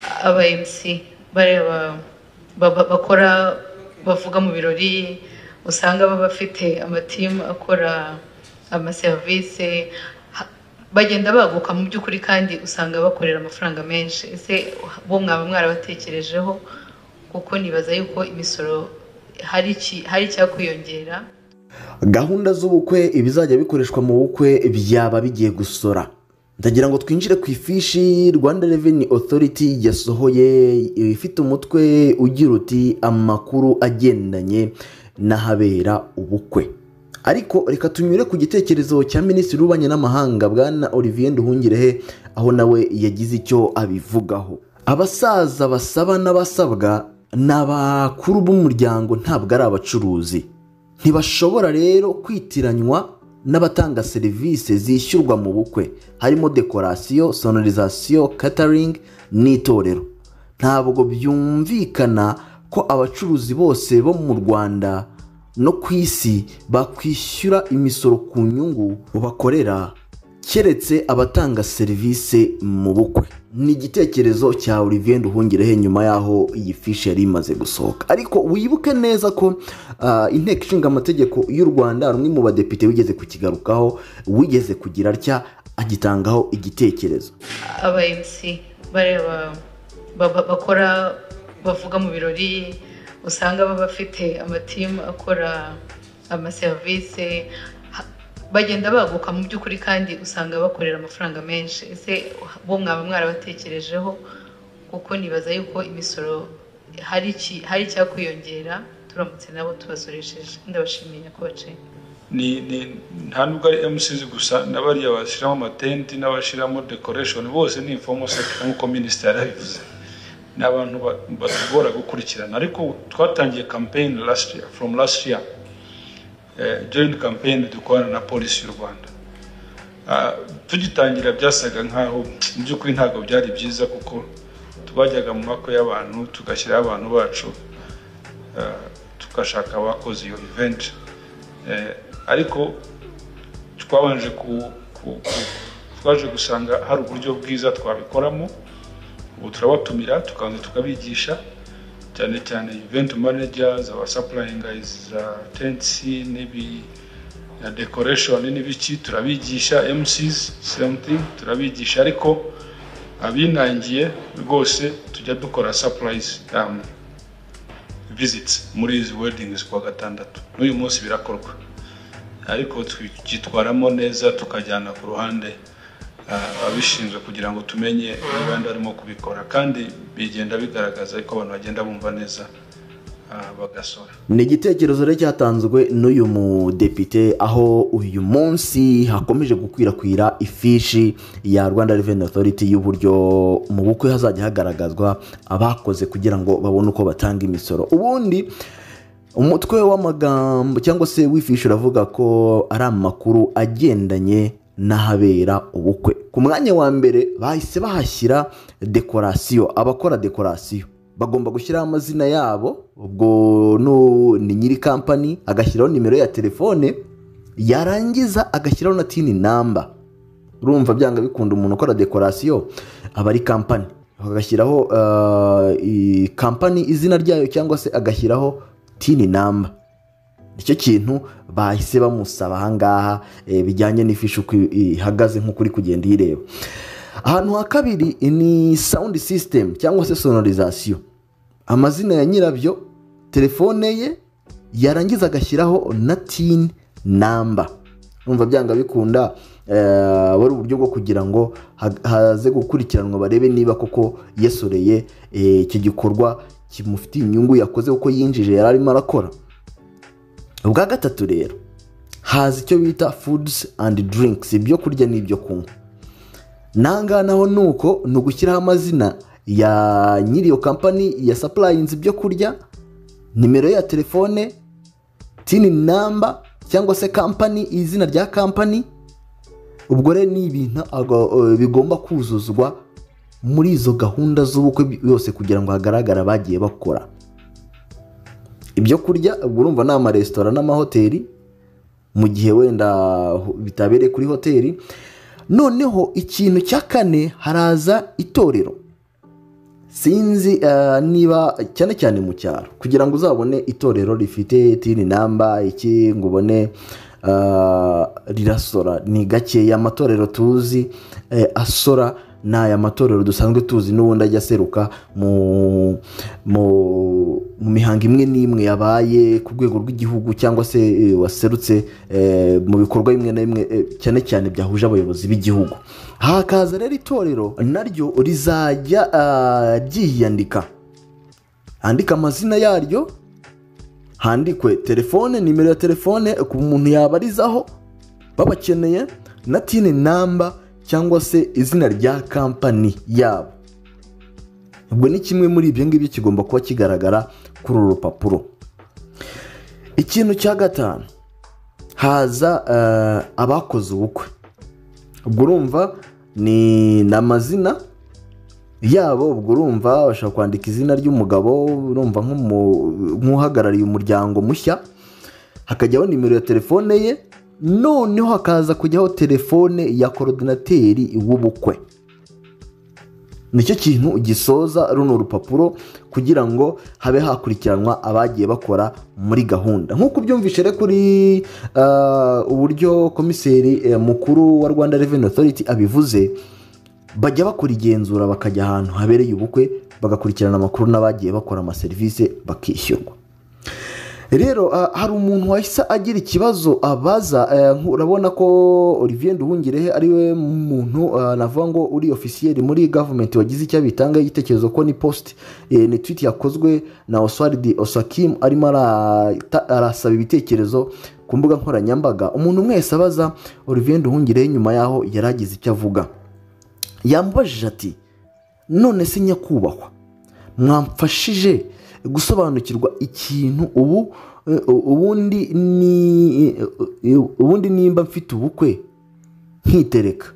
Aba MC bareba bakora, bavuga mu birori, usanga baba bafite amatimu akora amaserivisi, bagenda baguka mu by'ukuri, kandi usanga bakorera amafaranga menshi. Ese bo mwaba mwarabatekerejeho? Kuko nibaza yuko imisoro hari icyakwiyongera. Gahunda z'ubukwe, ibizajya bikoreshwa mu bukwe byaba bigiye gusora. Ndagira ngo twinjire ku ifishi Rwanda Revenue Authority yasohoye, ifite umutwe ugira uti: "Amakuru agendanye n'ahabera ubukwe." Ariko reka tunyure ku gitekerezo cya Minisitiri w'Ububanyi n'Amahanga, Bwana Olivier Nduhungirehe, aho nawe yagize icyo abivugaho. Abasaza basaba n'abasabwa ni abakuru b'umuryango, ntabwo ari abacuruzi. Ntibashobora rero kwitiranywa n'abatanga serivisi zishyurwa mu bukwe, harimo décoration, sonorisation, catering n'itorero. Ntabwo byumvikana ko abacuruzi bose bo mu Rwanda no ku isi bakwishyura imisoro ku nyungu bakorera, keretse abatanga serivisi mu bukwe. Ni igitekerezo cya Olivier Nduhungirehe nyuma y'aho iyi fishi yari imaze gusohoka. Ariko wibuke neza ko Inteko Ishinga Amategeko y'u Rwanda, hari umwe mu badepite wigeze kukigarukaho, wigeze kugira atya agitangaho igitekerezo. Aba MC bareba bakora, bavuga mu birori, usanga baba bafite amatimu akora amaserivisi, bagenda baguka mu by'ukuri, kandi usanga bakorera amafaranga menshi. Ese bo mwaba mwarabatekerejeho? Kuko nibaza yuko imisoro hari icyakwiyongera turamutse nabo tubasoresheje. Ndabashimiye nyakubahwa. Ni nta nubwo ari MCs gusa, n'abariya bashyiramo amatenti n'abashyiramo decoration bose ni informal sector, nk'uko minisitiri yarabivuze. Ni abantu batugora gukurikirana, ariko twatangiye campaign last year, from last year, joint campaign dukorana na Polisi y'u Rwanda. Tugitangira byasaga nkaho mu by'ukuri ntabwo byari byiza, kuko twajyaga mu makwe y'abantu tugashyiraho abantu bacu, tugashaka abakoze iyo event. Ariko twabanje twaje gusanga hari uburyo bwiza twabikoramo. Ubu turabatumira, tukabanza tukabigisha, cyane cyane event managers, abasupplyinga za tents n'ibi na decoration n'ibiki, turabigisha. MCs, same thing, turabigisha. Ariko abinangiye rwose tujya dukora surprise visits muri izi weddings kuwa gatandatu. N'uyu munsi birakorwa, ariko tubyitwaramo neza, tukajyana ku ruhande ababishinzwe kugira ngo tumenye niba barimo kubikora, kandi bigenda bigaragaza ko abantu bagenda bumva neza, bagasora. Ni igitekerezo rero cyatanzwe n'uyu mudepite, aho uyu munsi hakomeje gukwirakwira ifishi ya Rwanda Revenue Authority y'uburyo mu bukwe hazajya hagaragazwa abakoze kugira ngo babone uko batanga imisoro. Ubundi umutwe w'amagambo cyangwa se w'ifishi uravuga ko ari amakuru agendanye n'ahabera ubukwe. Ku mwanya wa mbere bahise bahashyira décoration. Abakora décoration bagomba gushyiraho amazina yabo, ubwo ni nyiri kampani, agashyiraho nimero ya telefone, yarangiza agashyiraho na TIN number. Urumva byanga bikunda umuntu ukora décoration aba ari kampani, agashyiraho kampani izina ryayo cyangwa se agashyiraho TIN number. Nicyo kintu bahise bamusaba ahangaha, bijyanye n'ifishi uko ihagaze nk'uko uri kugenda uyireba. Ahantu ha kabiri ni sound system cyangwa se sonorisation: amazina ya nyirabyo, telefone ye, yarangiza agashyiraho na TIN number. Numva byanga bikunda wari uburyo bwo kugira ngo haze gukurikiranwa, barebe niba koko yasoreye icyo gikorwa kimufitiye inyungu yakoze, kuko yinjije yari arimo arakora. Ubwa gatatu rero haza icyo bita foods and drinks, ibyo kurya n'ibyo kunywa. Nangaha naho ni uko, ni ugushyiraho amazina ya nyiri iyo kampani ya supplyinze ibyo kurya, nimero ya telefone, TIN number cyangwa se kampani, izina rya kampani. Ubwo rero ni ibintu bigomba kuzuzwa muri izo gahunda z'ubukwe yose kugira ngo hagaragare abagiye bakora ibyo kurya. Ubwo urumva ni amaresitora n'amahoteli, mu gihe wenda bitabereye kuri hoteli. Noneho ikintu cya kane, haraza itorero. Sinzi niba cyane cyane mu cyaro, kugira ngo uzabone itorero rifite TIN number iki, ngo ubone rirasora, ni gakeya. Amatorero tuzi asora ni aya matorero dusanzwe tuzi n'ubundi ajya aseruka mu mihango imwe n'imwe yabaye ku rwego rw'igihugu, cyangwa se waserutse mu bikorwa bimwe na bimwe, cyane cyane byahuje abayobozi b'igihugu. Hakaza rero itorero naryo rizajya ryiyandika, handika amazina yaryo, handikwe telefone, nimero ya telefone ku muntu yabarizaho babakeneye, na TIN number cyangwa se izina rya kampani yabo. Ubwo ni kimwe muri ibyo ngibyo kigomba kuba kigaragara kuri uru rupapuro. Ikintu cya gatanu, haza abakoze ubukwe. Ubwo urumva ni amazina yabo. Ubwo urumva bashobora kwandika izina ry'umugabo, urumva nk'uhagarariye umuryango mushya, hakajyaho nimero ya telefone ye, noneho hakaza kujyaho telefone ya coordinateur w'ubukwe. Nicyo kintu gisoza runo rupapuro, kugira ngo habe hakurikiranwa abagiye bakora muri gahunda. Nk'uko ubyumvishe rero kuri uburyo komiseri mukuru wa Rwanda Revenue Authority abivuze, bajya bakora igenzura, bakajya ahantu habereye ubukwe, bagakurikirana amakuru n'abagiye bakora amaserivisi bakishyurwa. Rero hari umuntu wahise agira ikibazo abaza. Urabona ko Olivier Nduhungirehe ariwe muntu navuga ngo uri officiel muri government wagize icyo abitanga igitekerezo, ko ni post, ni tweet yakozwe na Oswald Osakim, arimo arasaba ibitekerezo ku mbuga nkoranyambaga. Umuntu umwe wese abaza Olivier Nduhungirehe, nyuma yaho yari agize icyo avuga, yamubajije ati: "None se nyakubahwa, mwamfashije gusobanukirwa ikintu ubu ubundi ni ubundi nimba mfite ubukwe nkitereka,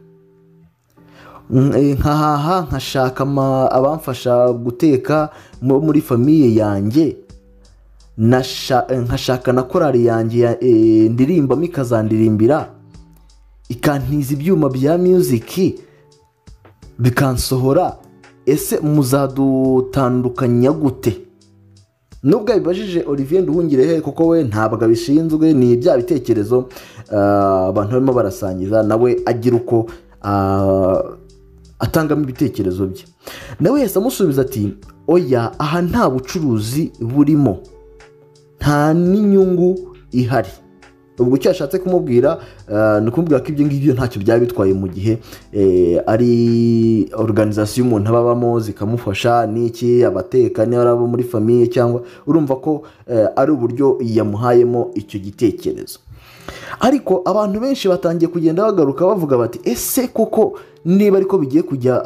nkahaha, nkashaka abamfasha guteka muri famille yanjye, nkashaka na korali yanjye ndirimbamo ikazandirimbira, ikantiza ibyuma bya music bikansohora, ese muzadutandukanya gute?" Nubwo yabibajije Olivier Nduhungirehe, kuko we ntabwo abishinzwe, ni bya bitekerezo abantu barimo barasangiza, nawe agira uko atangamo ibitekerezo bye. Nawe yahise amusubiza ati: "Oya, aha nta bucuruzi burimo, nta n'inyungu ihari." Ubwo icyo yashatse kumubwira ni ukumubwira ko ibyo ngibyo ntacyo byaba bitwaye mu gihe ari organisation umuntu aba abamo zikamufasha n'iki, abateka niba ari abo muri famille, cyangwa urumva ko ari uburyo yamuhayemo icyo gitekerezo. Ariko abantu benshi batangiye kugenda bagaruka bavuga bati: "Ese koko niba ariko bigiye kujya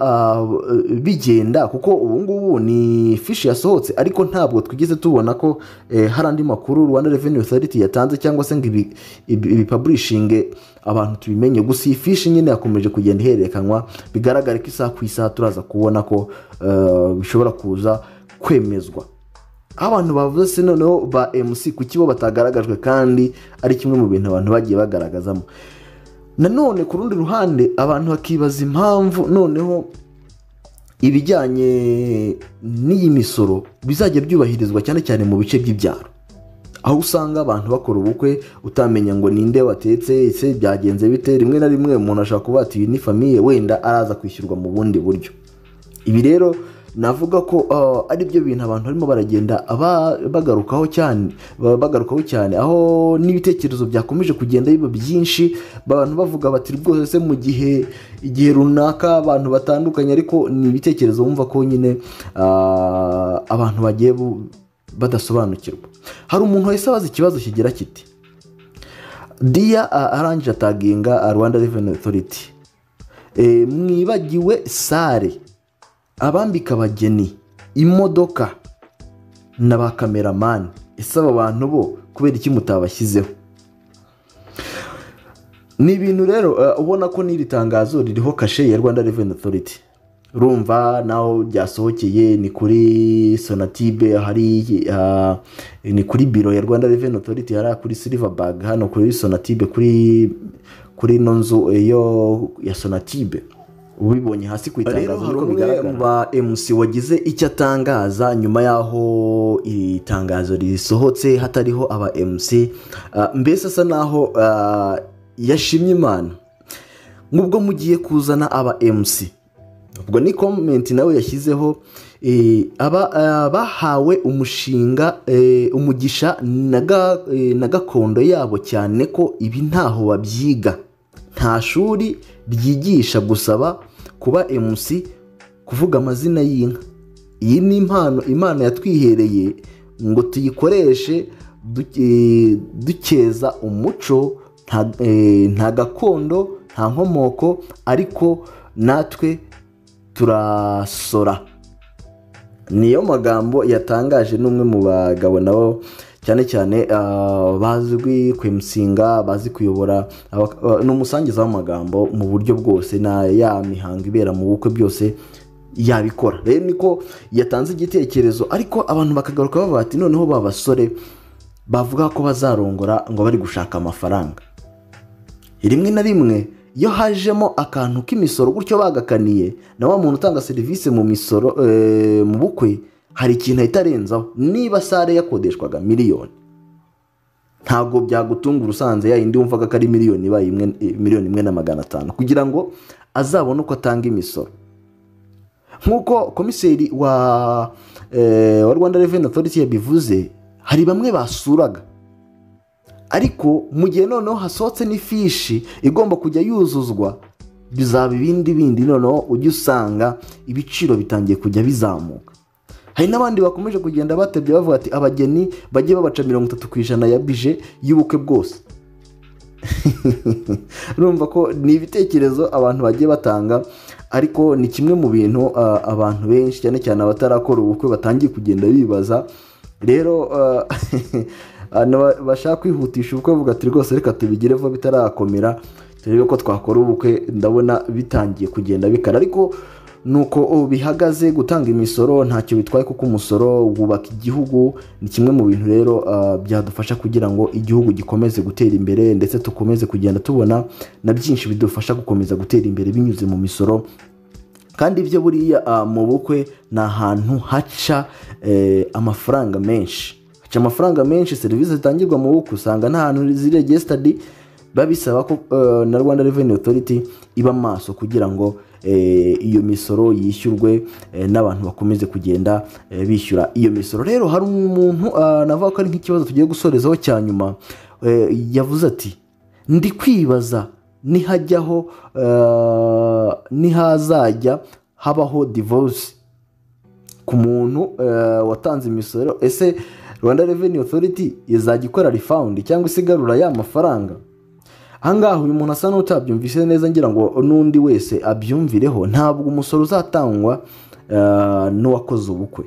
bigenda?" Kuko ubu ngubu ni fishi yasohotse, ariko ntabwo twigeze tubona ko hari andi makuru Rwanda Revenue Authority yatanze, cyangwa se ngo ibipublishinge abantu tubimenye. Gusa iyi fishi nyine yakomeje kugenda ihererekanywa, bigaragare ko isaha ku isaha turaza kubona ko bishobora kuza kwemezwa. Aho abantu bavuze se noneho ba MC kuki bo batagaragajwe, kandi ari kimwe mu bintu abantu bagiye bagaragazamo? Nanone ku rundi ruhande abantu bakibaza impamvu noneho ibijyanye n'iyi misoro bizajya byubahirizwa cyane cyane mu bice by'ibyaro, aho usanga abantu bakora ubukwe utamenya ngo ninde watetse, ese byagenze bite. Rimwe na rimwe umuntu ashobora kuba ati: "Iyi ni famille, wenda araza kwishyurwa mu bundi buryo." Ibi rero navuga ko ari byo bintu abantu barimo baragenda bagarukaho cyane, bagarukaho cyane, aho n'ibitekerezo byakomeje kugenda biba byinshi, abantu bavuga bati: "Rwose se mu gihe igihe runaka abantu batandukanye?" Ariko ni ibitekerezo wumva ko nyine abantu bagiye badasobanukirwa. Hari umuntu wahise abaza ikibazo kigira kiti: "Dear," arangije ataginga Rwanda Revenue Authority, "mwibagiwe salle, abambika abageni, imodoka na ba cameraman. Ese aba bantu bo kubera iki mutabashyizeho?" Ni ibintu rero ubona ko n'iri tangazo ririho kashe ya Rwanda Revenue Authority. Urumva naho ryasohokeye ni kuri Sonatube, hari ni kuri biro ya Rwanda Revenue Authority, hariya kuri Silverberg, hano kuri Sonatube, kuri ino nzu yo ya Sonatube. Ubibonye hasi ku itangazo niko bigaragara. Mu ba MC wagize icyo atangaza nyuma y'aho iri tangazo risohotse hatariho aba MC, mbese asa naho yashimye Imana nk'ubwo mugiye kuzana aba MC. Ubwo ni comment nawe yashyizeho, aba bahawe umushinga, umugisha na gakondo yabo, cyane ko ibi ntaho babyiga, nta shuri ryigisha gusaba kuba MC, kuvuga amazina y'inka. Iyi ni impano Imana yatwihereye ngo tuyikoreshe dukeza umuco, nta gakondo, nta nkomoko, ariko natwe turasora. Niyo magambo yatangaje n'umwe mu bagabo nabo cyane cyane bazwi kwemusinga, bazi kuyobora, ni umusangiza w'amagambo mu buryo bwose, na ya mihango ibera mu bukwe byose yabikora. Rero niko yatanze igitekerezo, ariko abantu bakagaruka bavuga ati noneho ba basore bavuga ko bazarongora ngo bari gushaka amafaranga. Rimwe na rimwe iyo hajemo akantu k'imisoro gutyo bagakaniye, na wa muntu utanga serivisi mu misoro mu bukwe hari ikintu ahita arenzaho. Niba sare yakodeshwaga miliyoni, ntabwo byagutungura usanze ya yindi wumvaga ko ari miliyoni ibaye 1,500,000, kugira ngo azabone uko atanga imisoro. Nk'uko komiseri wa Rwanda Revenue Authority yabivuze, hari bamwe basuraga, ariko mu gihe noneho hasohotse n'ifishi igomba kujya yuzuzwa, bizaba ibindi bindi, noneho ujya usanga ibiciro bitangiye kujya bizamuka. Hari n'abandi bakomeje kugenda batebye bavuga ati abageni bajye babaca 30% ya bije y'ubukwe bwose. Urumva ko ni ibitekerezo abantu bagiye batanga, ariko ni kimwe mu bintu abantu benshi cyane cyane abatarakora ubukwe batangiye kugenda bibaza. Rero bashaka kwihutisha ubukwe bavuga ati rwose reka tubigire vuba bitarakomera, turebe ko twakora ubukwe, ndabona bitangiye kugenda bikara. Ariko nuko bihagaze, gutanga imisoro ntacyo bitwaye, kuko umusoro wubaka igihugu, ni kimwe mu bintu rero byadufasha kugira ngo igihugu gikomeze gutera imbere, ndetse tukomeze kugenda tubona na byinshi bidufasha gukomeza gutera imbere binyuze mu misoro. Kandi ibyo buriya mu bukwe ni ahantu haca amafaranga menshi, haca amafaranga menshi. Serivisi zitangirwa mu bukwe usanga nta hantu ziri registered, babisaba ko na Rwanda Revenue Authority iba maso kugira ngo iyo misoro yishyurwe, n'abantu bakomeze kugenda bishyura iyo misoro. Rero hari umuntu navuga ko ari nk'ikibazo tugiye gusorezaho cya nyuma, yavuze ati ndi kwibaza nihajyaho nihazajya habaho divorce ku muntu watanze imisoro, ese Rwanda Revenue Authority izajya ikora refund cyangwa isigarura ya mafaranga? Ahangaha uyu muntu asa n'utabyumvise neza, ngira ngo n'undi wese abyumvireho. Ntabwo umusoro uzatangwa n'uwakoze ubukwe,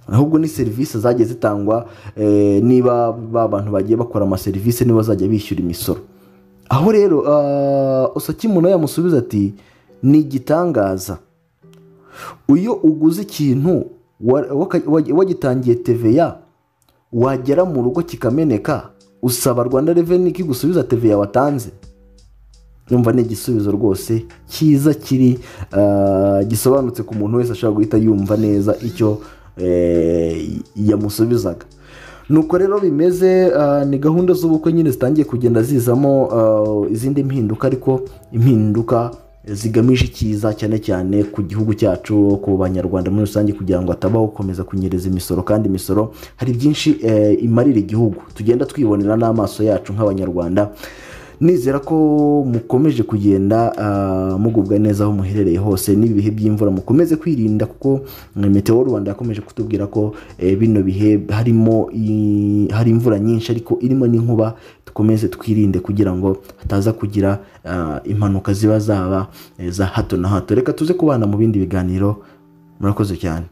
ahubwo ni serivisi zagiye zitangwa. Niba ba bantu bagiye bakora amaserivisi niba bazajya bishyura imisoro. Aho rero Osakimuna yamusubiza ati ni igitangaza, iyo uguze ikintu wagitangiye TVA, wagera mu rugo kikameneka, usaba Rwanda Revenue kigusubiza TVA watanze? Numva ni igisubizo rwose cyiza kiri gisobanutse ku muntu wese ashobora guhita yumva neza icyo yamusubizaga. Nuko rero bimeze, ni gahunda z'ubukwe nyine zitangiye kugenda zizamo izindi mpinduka, ariko impinduka zigamije icyiza cyane cyane ku gihugu cyacu, ku banyarwanda muri rusange, kugira ngo hatabaho gukomeza kunyereza imisoro. Kandi imisoro hari byinshi imarira igihugu, tugenda twibonera n'amaso yacu nk'abanyarwanda. Nizera ko mukomeje kugenda mugubwa neza aho muherereye hose. N'ibi bihe by'imvura mukomeze kwirinda, kuko Meteo Rwanda yakomeje kutubwira ko bino bihe harimo hari imvura nyinshi ariko irimo n'inkuba. Dukomeze twirinde kugira ngo hataza kugira impanuka ziba zaba za hato na hato. Reka tuze kubana mu bindi biganiro, murakoze cyane.